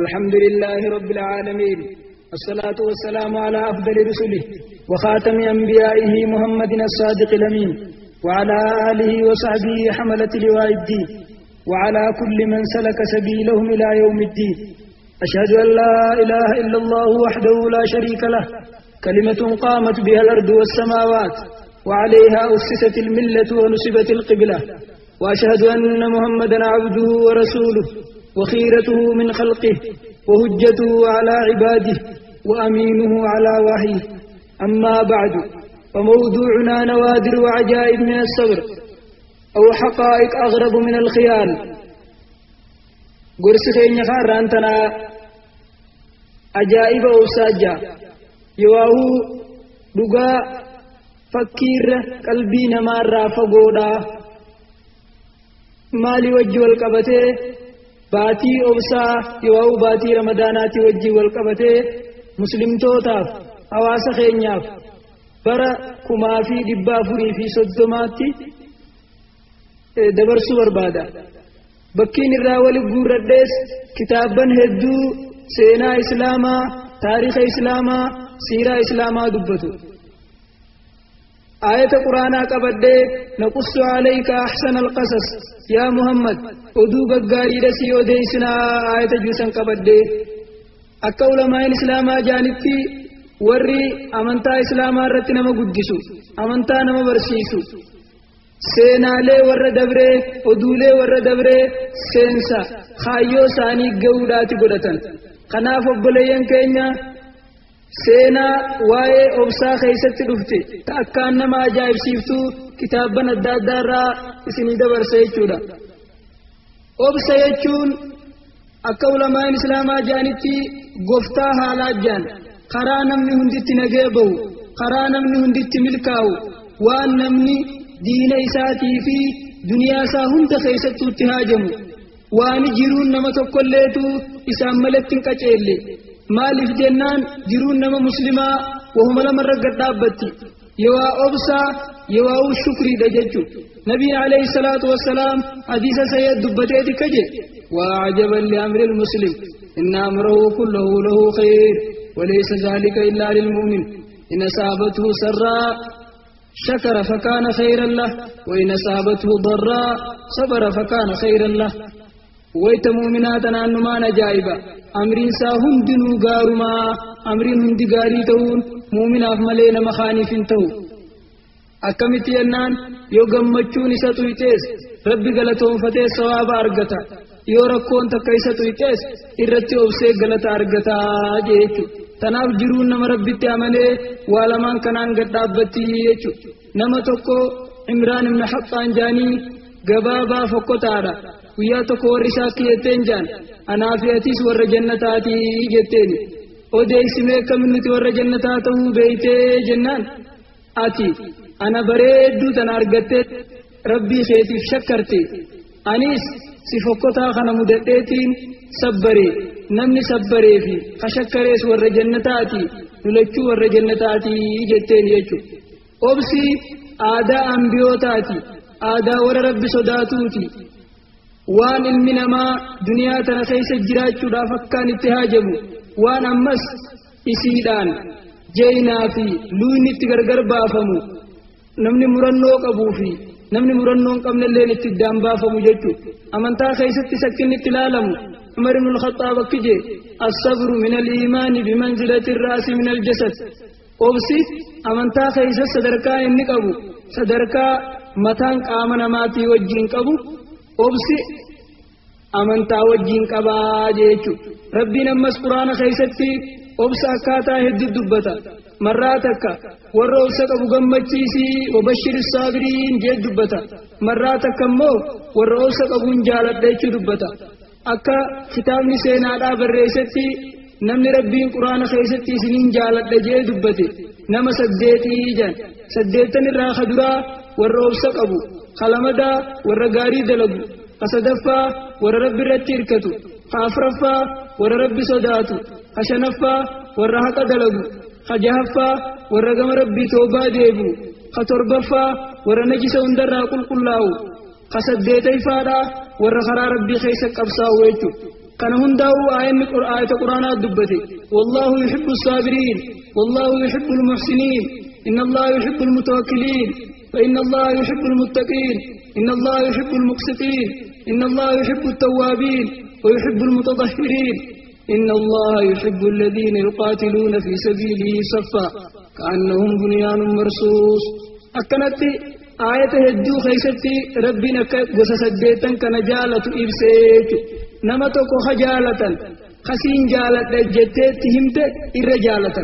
الحمد لله رب العالمين، الصلاة والسلام على أفضل رسله وخاتم أنبيائه محمد الصادق الأمين، وعلى آله وصحبه حملة لواء الدين، وعلى كل من سلك سبيلهم إلى يوم الدين. أشهد أن لا إله إلا الله وحده لا شريك له، كلمة قامت بها الأرض والسماوات، وعليها أسست الملة ونسبت القبلة. وأشهد أن محمدا عبده ورسوله وخيرته من خلقه وهجته على عباده وأمينه على وحيه. أما بعد، فموضوعنا نوادر وعجائب من الصبر أو حقائق أغرب من الخيال. قرس خين خارانتنا عجائب أوساجا يواهو لغا فكير قلبي نمارا فقودا مالي وجه والقبته باتي أوسا يواهو باتي رمضاناتي وجه والقبته مسلم توتاف حواس خينياف bara 2430 dabarsuu barbaada. Bakkiin irraa wali guurradhees kitaabban hedduu seenaa islaamaa, taariikha islaamaa, siiraa islaamaa dubbatu. Aayata quraanaa qabadhee naqussu alayka ahsana alqasas yaa Muhammad oduu gaggaariidha si odeessinaa aayata juusan qabadhee. Akka ulamaa'in islaamaa jaanitti warri amantaa islaamaa irratti nama guddisu, amantaa nama barsiisu, seenaalee warra dabree, oduulee warra dabree seensa kaayyoo isaanii ga'uudhaati godhatan. Kanaaf obboleeyyan keenya seenaa waa'ee obsaa keessatti dhufte ta akkaan nama ajaa'ibsiiftuu kitaabban adda addaa irraa isinii dabarsa jechuudha. Obsa jechuun akka ulamaan islaamaa jaanitti goftaa haalaa jaan, karaa namni hunditti nagee bahu, karaa namni hunditti milkaa'u, waan namni diina isaatii fi duniyaa isaa hunda keessattuu itti haajamu, waan jiruun nama tokkolleetu isaan malatti hin qaceelle. Maaliif jennaan jiruun nama muslimaa wahuma lamarra gad dhaabbatti, yowaa obsaa yowaa shukriidha jechuudha. Nabiin alayhi salaatu wassalaam hadiisa sayyid dubbateeti kaje waa ajaban li amri almuslim inna amrahu kullahu lahu khayr وليس ذلك إلا للمؤمن إن أصابته سراء شكر فكان خيرا له وإن أصابته ضراء صبر فكان خيرا له. ويت مؤمناتنا أنما نجائبا أمرين ساهم دنو غارما أمرين هند غاري تون مؤمن أفملين مخانف تو أكمت ينان يو غمچون إساتو إتيس ربي غلطون فتي سواب أرغتا yoo rakkoon takka isa tuyxees irratti obsee galata argataa jechuudha. Tanaaf jiruun nama rabbitti amanee waa lamaan kanaan gad dhaabbatti jechuudha. Nama tokko Imraan ibn Haqqaan jaanii gabaabaa fokkotaadha. Guyyaa tokko warri isaa akki jetteen jaan anaa fi atis warra jannataatii jetteeni. Odeessimee akkamiin nuti warra jannataa ta'uu beeytee jennaan ati ana bareedduu tana argattee rabbii keetiif shakkarte anis si fokkotaa kana mudadheetiin sabbaree namni sabbaree fi kashakkarees warra jannataati lulachuu warra jannataati jetteen jechuudha. Obsi aadaa ambiyootaati, aadaa warra rabbi sodaatuuti. Waan ilmi namaa duniyaa tana keessa jiraachuudhaaf akkaan itti haajamu, waan ammas isiidhaan jeenaa fi luuyni itti gargar baafamu, namni murannoo qabuu fi namni murannoo hin qabne illeen itti iddaan baafamu jechuudha. Amantaa keessatti sakkinni itti ilaalamu. Umar ibn al-Khattaab akki jee as-sabru min al-iimaani bimanzilati ar-raasi min al-jasad. Obsi amantaa keessa sadarkaa inni qabu, sadarkaa mataan qaama namaatii wajjin qabu, obsi amantaa wajjin qabaa jechuudha. Rabbiin ammas quraana keessatti obsa akkaataa hedduu dubbata. Marraa takka warra obsa qabu gammachiisii wabashir saabiriin jee dubbata. Marraa takka immoo warra obsa qabuun jaaladha jechuu dubbata. Akka kitaabni seenaadhaa barreessetti namni rabbiin quraana keessatti isiniin jaaladha jee dubbate nama 8 jan 8 irraa kaduraa warra obsa qabu, kalamadaa warra gaarii dalagu, kasadaffaa warra rabbi irratti hirkatu, kaafraffaa warra rabbi sodaatu, kashanaffaa warra haqa dalagu, kajahaffaa warra gama rabbii toobaa deebi'u, katorbaffaa warra najisa hundarraa qulqullaa'u, kasaddeetayfaadhaa warra karaa rabbii keessa qabsaa'u jechuudha. Kana hundaa'uu aayanni aayata quraanaa dubbate. Wallaahu yuhibbu saabiriin, wallaahu yuhibbu almuhsiniin, inna allaha yuhibbu almutawakkiliin, فإن الله يحب المتقين، إن الله يحب المقسطين، إن الله يحب التوابين ويحب المتطهرين، إن الله يحب الذين يقاتلون في سبيله صفا كأنهم بنيان مرصوص. أكنت آية هدو خيستي ربنا قصص الديتن كان جالة إبسيت نمتك خجالة خسين جالة جتت همت إرجالة.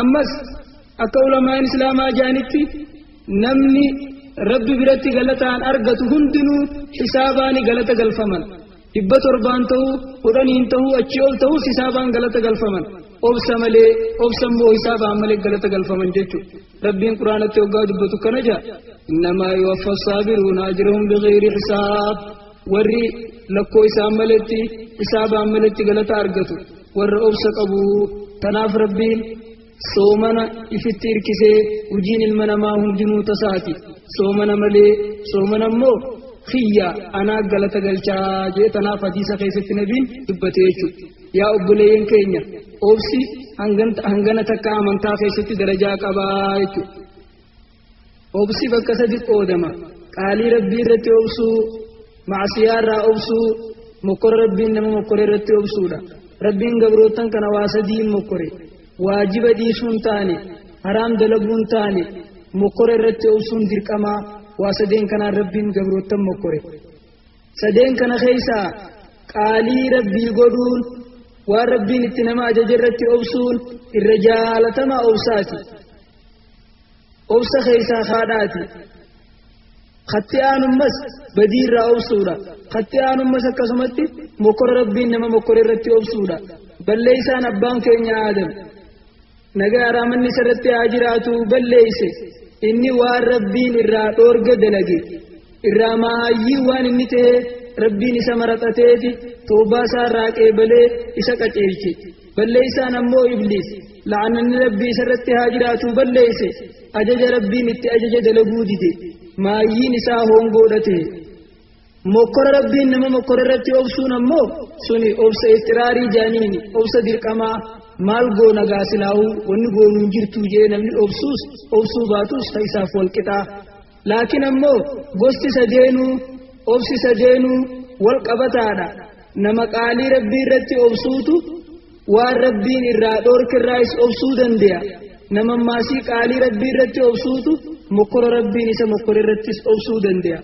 أمس أقول ما إسلام جانتي نمني ربي برتي غلطان أرغت هندنو حساباني غلط غلفمن dhibba torbaan ta'uu kudhaniin ta'uu achii ol ta'uus hisaabaan galata galfaman obsa malee obsa immoo hisaabaan malee galata galfaman jechuudha. Rabbiin quraanatti hoggaa dubbatu kana jaa innamaa yuwaffa saabiruuna ajrahum bighayri hisaab, warri lakkoo isaan maletti hisaabaan maletti galata argatu warra obsa qabu. Tanaaf Rabbiin soomana ifitti hirkisee hojiin ilma namaa hundinuu tasaati soomana malee soomana immoo xiyya anaa galata galchaa jee tanaaf hadiisa keessatti nabiin dubbate jechuudha. Yaa obboleeyyan keenya obsi hangana takka amantaa keessatti darajaa qabaa jechuudha. Obsi bakka sadi qoodama. Qaalii rabbii irratti obsuu, macsiyaa irraa obsuu, mokkora rabbiin nama mokkore irratti obsuudha. Rabbiin gabrootan kana waa sadiin mokkore. Waajiba dhiisuun taane, haraam dalaguun taane, mokkora irratti obsuun dirqamaa. Waa sadeen kanaan rabbiin gabrootan mokkore. Sadeen kana keessaa qaalii rabbii godhuun waan rabbiin itti nama ajaja irratti obsuun irra jaalatamaa obsaati. Obsa keessaa haadhaati. Khatti aanummas badii irraa obsuudha. Khatti aanummas akkasumatti mokkora rabbiin nama mokkore irratti obsuudha. Balleeysaan abbaan keenya Aadam nagaa araamanni isarratti haa jiraatu balleeyse. Inni waan rabbiin irraa dhoorga dalage irraa maayyii waan inni ta'e rabbiin isa maraxateeti toobaa isaa irraa qeebalee isa qaceelche. Balleeysaan ammoo Ibliis la'ananni rabbii isarratti haa jiraatu balleeyse ajaja rabbiin itti ajaja dalaguu dide maayyiin isaa hongoodhate. Mokkora rabbiin nama mokkora irratti obsuun ammoo suni obsa istiraarii jaaniini obsa dirqamaa maal goona gaasilaa'uu wanni goonuun jirtuu jee namni obsuus obsuu baatus ta isaaf wal qixaa. Laakiin ammoo gosti sadeenuu obsi sadeenuu wal qabataadha. Nama qaalii rabbii irratti obsuutu waan rabbiin irraa dhoorke irraayis obsuu danda'a. Nama maasii qaalii rabbii irratti obsuutu mokkora rabbiin isa mokkora irrattis obsuu danda'a.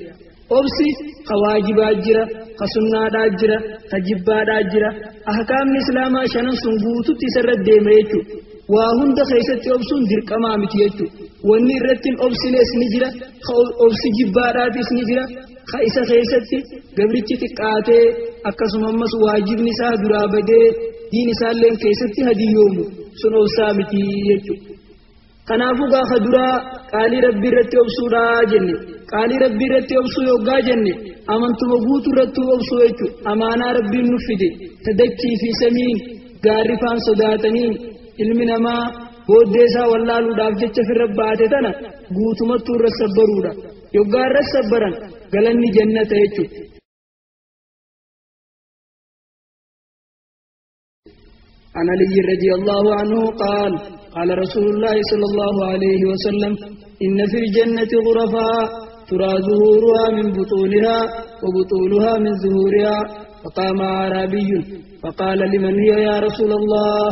Obsi ka waajibaa jira, ka sunnaadhaa jira, ka jibbaadhaa jira. Ahkaamni islaamaa shanan sun guututti isarra deema jechuudha. Waa hunda keessatti obsuun dirqamaa miti jechuudha. Wanni irratti hin obsines ni jira, ka obsi jibbaadhaatis ni jira, ka isa keessatti gabrichi xiqqaatee akkasuma ammas waajibni isaa duraa badee diin isaalleen keessatti hadiyyoomu sun obsaa miti jechuudha. Kanaafuu gaafa duraa qaalii rabbii irratti obsuudhaa jenne. Qaalii rabbii irratti obsuu yoggaa jenne amantuma guutuu irratti obsuu jechuudha. Amaanaa rabbiin nu fide tadachii fi samiin gaarri faan sodaataniin ilmi namaa booddee isaa wallaaluudhaaf jecha firra baate tana guutumattuu irra sabbaruudha. Yoggaa irra sabbaran galanni jannata jechuudha. عن علي رضي الله عنه قال قال رسول الله صلى الله عليه وسلم إن في الجنة غرفا ترى ظهورها من بطونها وبطونها من ظهورها. فقام أعرابي فقال لمن هي يا رسول الله؟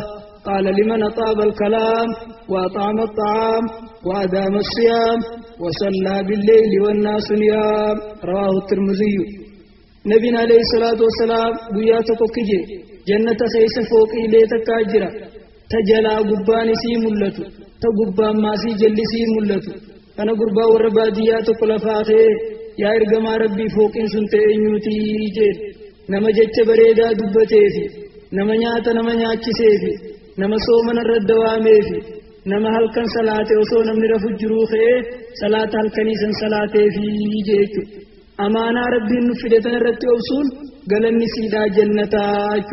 قال لمن أطاب الكلام وأطعم الطعام وأدام الصيام وصلى بالليل والناس نيام. رواه الترمذي. نبينا عليه الصلاة والسلام قياتك كجي جنة خيس فوق إليه تكاجرة تجلا قبان سي ملتو تقبان ما سي جل سي ملتو أنا قربا والرباديات قلفاخي يا إرقما ربي فوق إنسان تأينيوتي جيل نما جتش بريدا دبتيفي نما نياتا نما نياتشسيفي نما صومنا الردواميفي نما هلكن صلاة وصو نمني رفجروخي صلاة هلكنيسن صلاة في جيتو أمانا ربي نفدتن رتي أوصول قالني سيدا جنتاك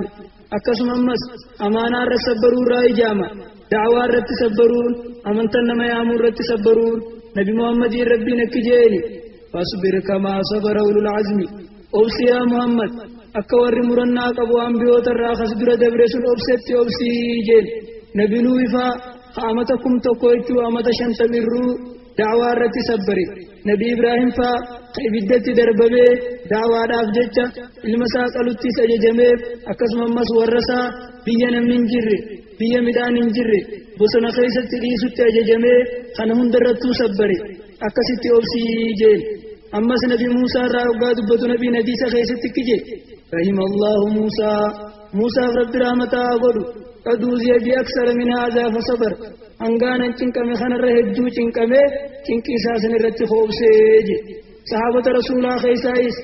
أكسم أمس أمانا رسبرون رأي جامع دعوة رتسبرون أمنتن ما يامر رتسبرون نبي محمد ربي نكجيني فاصبر كما صبر أولو العزم. أوصي يا محمد Akka warri murannaa qabu ambiyoota irraa kas dura dabre sun obsetti obsii jeen. Nabi Nuuhifaa ka amata 1000 jechuu amata 50 irruu da'waa irratti sabbare. Nabi Ibraahim faa ka ibiddatti darbamee da'waadhaaf jecha ilma isaa qaluttis ajajameef, akkasuma ammas warra isaa biyya namni hin jirre, biyya midhaan hin jirre, bosona keessatti dhiisutti ajajamee kana hundarrattuu sabbare. Akkasitti obsii jeen. Ammas Nabi Muusaa irraa hoggaa dubbatu Nabiin hadiisa keessatti kije rahimallahu Muusaa, Muusaaf Rabbi rahmataa godhu, qad uuziya bi aksara min haazaa fasabar, hangaanan cinqame kanarra hedduu cinqamee cinqii isaa san irratti obsee je. Sahaabota rasuulaa keessaayis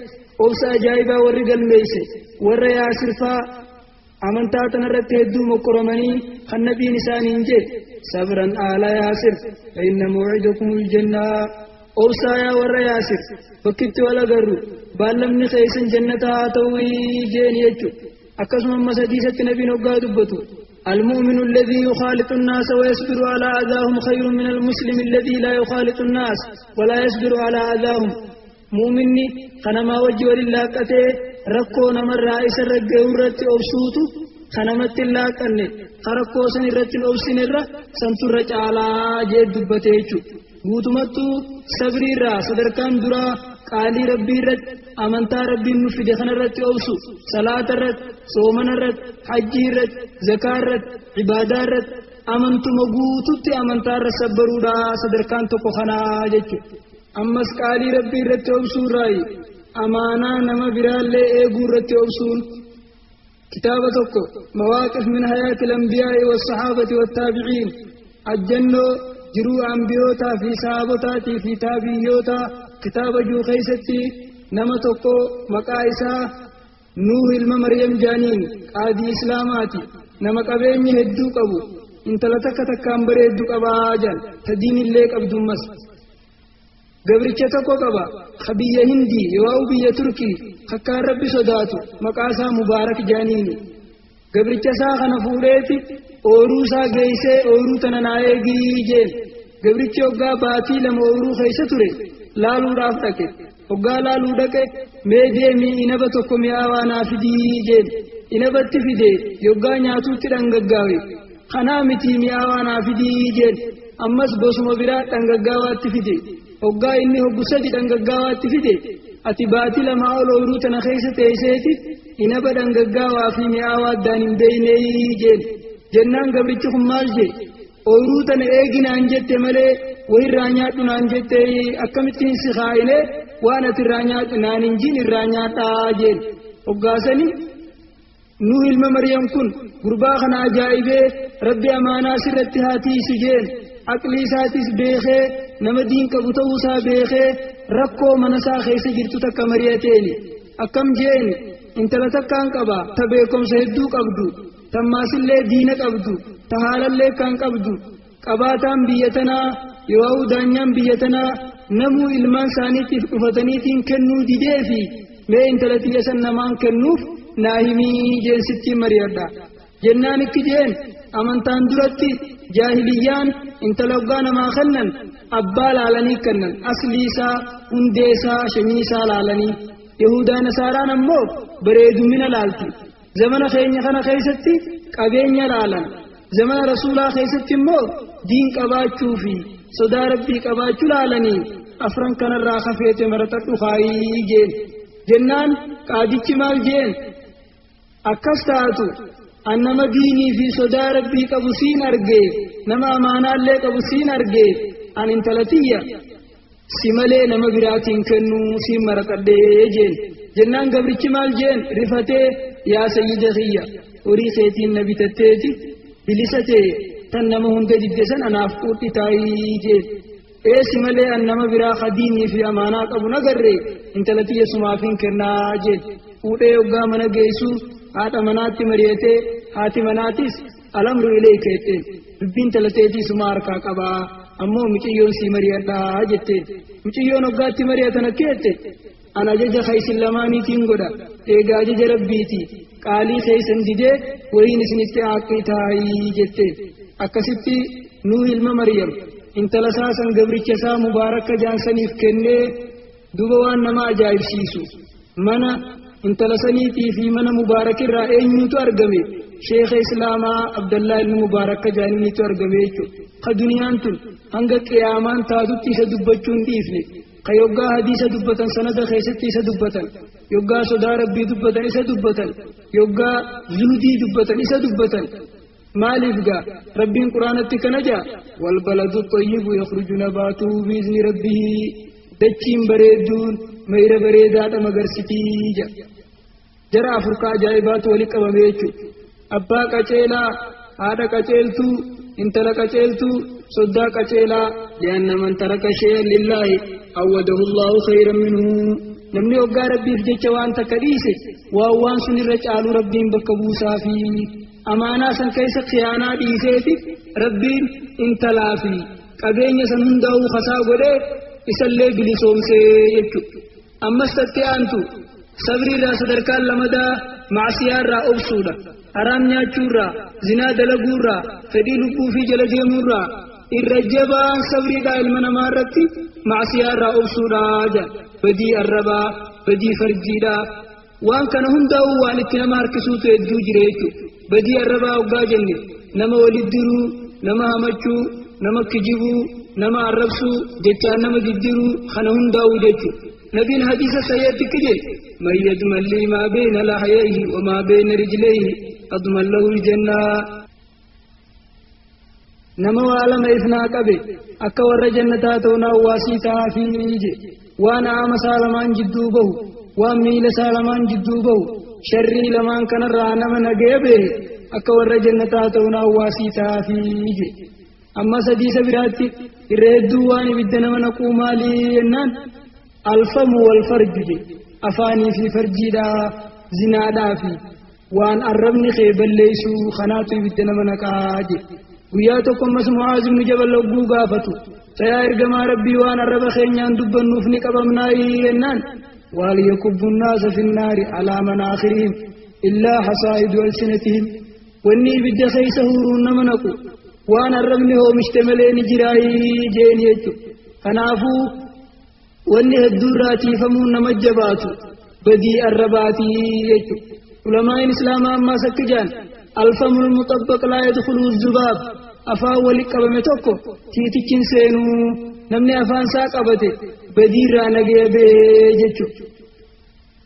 obsa ajaa'ibaa warri galmeeyse warra Yaasirfaa amantaa tanarratti hedduu mokkoramanii kan nabiin isaaniin jee sabran aala Yaasir fa inna mawcidakumul jannaa. Obsaa yaa warra Yaasir, bakkitti wal agarru baallamni keessan jannata haa ta'uu jeeni jechuudha. Akkasuma ammas hadiisatti nabiin hoggaa dubbatu المؤمن الذي يخالط الناس ويصبر على أذاهم خير من المسلم الذي لا يخالط الناس ولا يصبر على أذاهم. مؤمني خنما وجه ولله قتي ركو نمر رئيس الرجل ورت أبسوتو خنمت الله كني خركو سن رت أبسن الر سنتر على جد بتيجو. guutumattu sabrii irraa sadarkaan duraa qaalii rabbii irratti amantaa rabbiin nu fide kana irratti obsu, salaata irratti, soomana irratti, hajjii irratti, zakaa irratti, ibaadaa irratti, amantuma guututti amantaa irra sabbaruudha sadarkaan tokko kanaa jechuudha. Ammas qaalii rabbii irratti obsuu irraayi amaanaa nama biraallee eeguu irratti obsuun. Kitaaba tokko mawaaqif min hayaati al-anbiyaa'i was-sahaabati wat-taabiciin, ajjannoo jiruu ambiyootaa fi sahaabotaatii fi taabiyyoota kitaaba jiru keessatti nama tokko maqaa isaa Nuuh ilma Maryam jaaniin, qaadii Islaamaati, nama qabeenya hedduu qabu, intala takka takkaan bareeddu qabaa jaan, ta diinillee qabdummas. Gabricha tokko qaba ka biyya Hindii yoo'u biyya Turkii kakkaan Rabbi sodaatu, maqaa isaa Mubaarak jaaniini. Gabricha isaa kana fuudheeti ooruu isaa geessee ooruu tana naa eegii jeen. Gabrichi hoggaa baatii 2 ooruu keessa ture laaluudhaaf dhaqe. Hoggaa laaluu dhaqe mee deemii inaba tokko mi'aawaa naa fidii jeen. Inabatti fide yoggaa nyaatuutti dhangaggaawe. Kanaa mitii mi'aawaa naa fidii jeen. Ammas gosuma biraa dhangaggaawaatti fide. Hoggaa inni hoggu 3 dhangaggaawaatti fide ati baatii 2 ol ooruu tana keessa teesseeti inaba dhangaggaawaa fi mi'aawaa addaan hin beeynee jeen. Jennaan gabrichi kun maal jee? Ooruu tana eeginaan jette malee wayirraa nyaadhu naan jette, akkamittiin si kaayine waan ati irraa nyaadhu naan hin jiin irraa nyaadhaa jeen. Hoggaasani Nuuh ilma Maryam kun gurbaa kana ajaa'ibee Rabbi amaanaa sirratti haa tiisu jeen. Aqlii isaatis beekee nama diin qabu ta'uusaa beekee rakkoo mana isaa keessa jirtu takka mari'ateeni. Akkam jeeni? Intala takkaan qaba ta beekumsa hedduu qabdu, tammaasillee diina qabdu, ta haalallee kan qabdu, qabaataan biyya tanaa yoo daanyaan biyya tanaa namuu ilmaan isaaniitiif dhufataniitiin kennuu didee fi mee intala tiyya san namaan kennuuf naa himii jeensittiin mari'adha. Jennaan ikki jeen amantaan duratti jaahiliyyaan intala hoggaa namaa kennan abbaa laalanii kennan, aslii isaa, hundee isaa, sanyii isaa laalanii. Yahudaa Nasaaraan ammoo bareedumina laalti. Zamana keenya kana keessatti qabeenya laalan. Zamana rasuulaa keessatti immoo diin qabaachuu fi sodaa rabbii qabaachuu laalanii afran kanarraa kafeete maratadhu kaayii jeen. Jennaan qaadichi maal jeen? Akkas taatu an nama diinii fi sodaa rabbii qabu siin argee, nama amaanaallee qabu siin argee, an intala tiyya si malee nama biraatiin kennuu siin maratadhee jeen. Jennaan gabrichi maal jeen? Rifatee yaa sayyida kiyya horii keetiin na bitatteeti bilisa ta'e tan nama hunda didde san anaaf quudhi taayii jeen. Ee si malee an nama biraa ka diinii fi amaanaa qabu nagarree intala tiyya sumaafin kennaa jeen. Fuudhee hoggaa mana geessu haadha manaatti mari'atee haati manaatis alamru ilayka jetteen. Dubbiin intala teetii suma harkaa qabaa ammoo mucayyoon sii mari'adhaa jetteen. Mucayyoon hoggaatti mari'atan akka jette an ajaja keessan lamaaniitiin godha eegaa ajaja rabbiiti qaalii keessan didee wayiin isinitti aaqqii taayii jetteen. Akkasitti Nuuh ilma Maryam intala isaa san gabricha isaa Mubaaraka jaansaniif kennee duba waan nama ajaa'ibsiisu mana Intala saniitii fi mana Mubaarak irraa eenyutu argame? Sheekha Islaamaa Abdallaa ilmi Mubaarak ka jaaniniitu argame jechuudha. Ka duniyaan tun hanga qiyaamaan taatutti isa dubbachuu hin dhiifne. Ka yoggaa hadiisa dubbatan sanada keessatti isa dubbatan. Yoggaa sodaa rabbii dubbatan isa dubbatan. Yoggaa zuhdii dubbatan isa dubbatan. Maaliif gaa rabbiin quraanatti kana jaa wal baladu xayyibu yakhruju nabaatuhu biizni rabbihi dachiin bareedduun mayra bareedaadha magarsitii ja. Jara afur ka ajaa'ibaatu walitti qabame jechuudha. Abbaa qaceelaa, haadha qaceeltuu, intala qaceeltuu, soddaa qaceelaa. Li'anna man taraka shay'an lillaahi awwadahu Allahu khayran minhu. Namni hoggaa rabbiif jecha waan takka dhiise waan waan sun irra caalu rabbiin bakka buusaafi. Amaanaa san keessa khiyaanaa dhiiseeti rabbiin intalaa fi qabeenya san hundaa'uu kasaa godhee isallee bilisoomsee jechuudha. Ammas tatti aantu sabriirraa sadarkaan lamadaa macsiyaarraa obsuudha. Haraam nyaachuurraa, zinaa dalaguurraa, fedhii lubbuu fi jala deemuurraa irra jabaan sabriidhaa ilma namaa irratti macsiyaarraa obsuudha jedha. Badii arrabaa, badii farjiidhaa waan kana hundaa'uu waan itti nama harkisuutu hedduu jira jechuudha. Badii arrabaa hoggaa jenne nama walitti diruu, nama hamachuu, nama kijibuu, nama arrabsuu, jechaan nama diddiruu kana hundaa'uu jechuudha. Nabiin hadiisa sahiihatti kije man yadman lii maa bayna lahyayhi wa maa bayna rijlayhi adman lahu ljannaa. Nama waa lama ifnaa qabe akka warra jannataa ta'u na awwaasii ta'aafii je. Waan aama isaa lamaan jidduu bahu, waan miila isaa lamaan jidduu bahu, sharrii lamaan kanarraa nama nagaya behe akka warra jannataa ta'u na awwaasii ta'aafii je. Ammas hadiisa biraatti irra hedduu waan ibidda nama naquu maalii jennaan alfamu wal farju je. Afaanii fi farjiidhaa zinaadhaa fi waan arrabni kee balleessuu kanaatu ibidda nama naqaa je. Guyyaa tokko ammas Mu'aaz ibnu Jabal hogguu gaafatu sayaa ergamaa rabbii waan arraba keenyaan dubbannuuf ni qabamnaayii jennaan waal yakubbu nnaasa fi nnaari alaa manaakhirihim illaa hasaa'idu alsinatihim. Wanni ibidda keessa huruun nama naqu waan arrabni hoomishte malee ni jiraayii jeeni jechuudha. Kanaafuu wanni hedduurraa tiifamuun nama jabaatu badii arrabaatii jechuudha. Ulamaa'in islaamaa ammaas akka jaan alfamul muxabbaq laa yadkhulu zubaab afaan walitti qabame tokko tiitichi hin seenuu namni afaan isaa qabate badiirraa nagaya ba'ee jechuudha.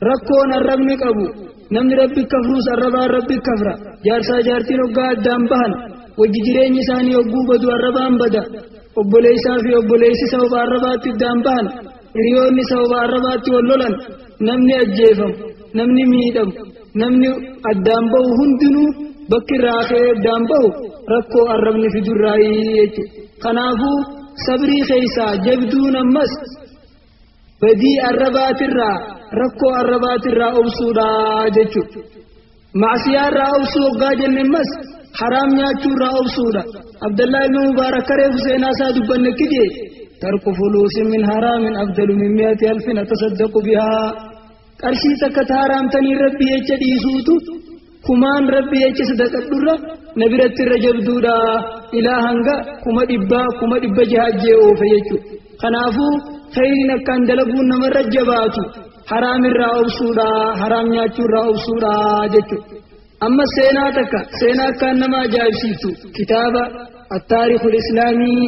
Rakkoon arrabni qabu namni rabbi kafruus arrabaan rabbi kafra jaarsaa jaartiin hoggaa addaan bahan wajji jireenyi isaanii hogguu badu arrabaan bada obboleessaa fi obboleessi sababa arrabaatti addaan bahan hiriyoonni sababa arrabaatti wal lolan namni ajjeefamu namni miidhamu namni addaan bahu hundinuu bakki irraa ka'ee addaan bahu rakkoo arrabni fidurraayii jechuudha. Kanaafuu sabrii keessaa jabduun ammas badii arrabaatirraa rakkoo arrabaatirraa obsuudha jechuudha. Macsiyaarraa obsuu hoggaa jenne ammas haraam nyaachuurraa obsuudha. Abdallaa ilma Mubaarak karee seenaa isaa dubbanne kijee tarku fuluusin min haraamin afdalu min mi'ati alfin atasaddaqu bihaa. Qarshii takka haaraamtanii rabbi jecha dhiisuutu kumaan rabbi jecha sadaqadhurra na biratti irra jabduudha. Ilaa hanga 600,000 600,000 jee oofe jechuudha. Kanaafuu khayriin akkaan dalaguun namarra jabaatu haraamirraa obsuudha, haraam nyaachuurraa obsuudha jechuudha. Amma seenaa takka seenaa akkaan nama ajaa'ibsiiftu kitaaba Attaarikhul Islaamii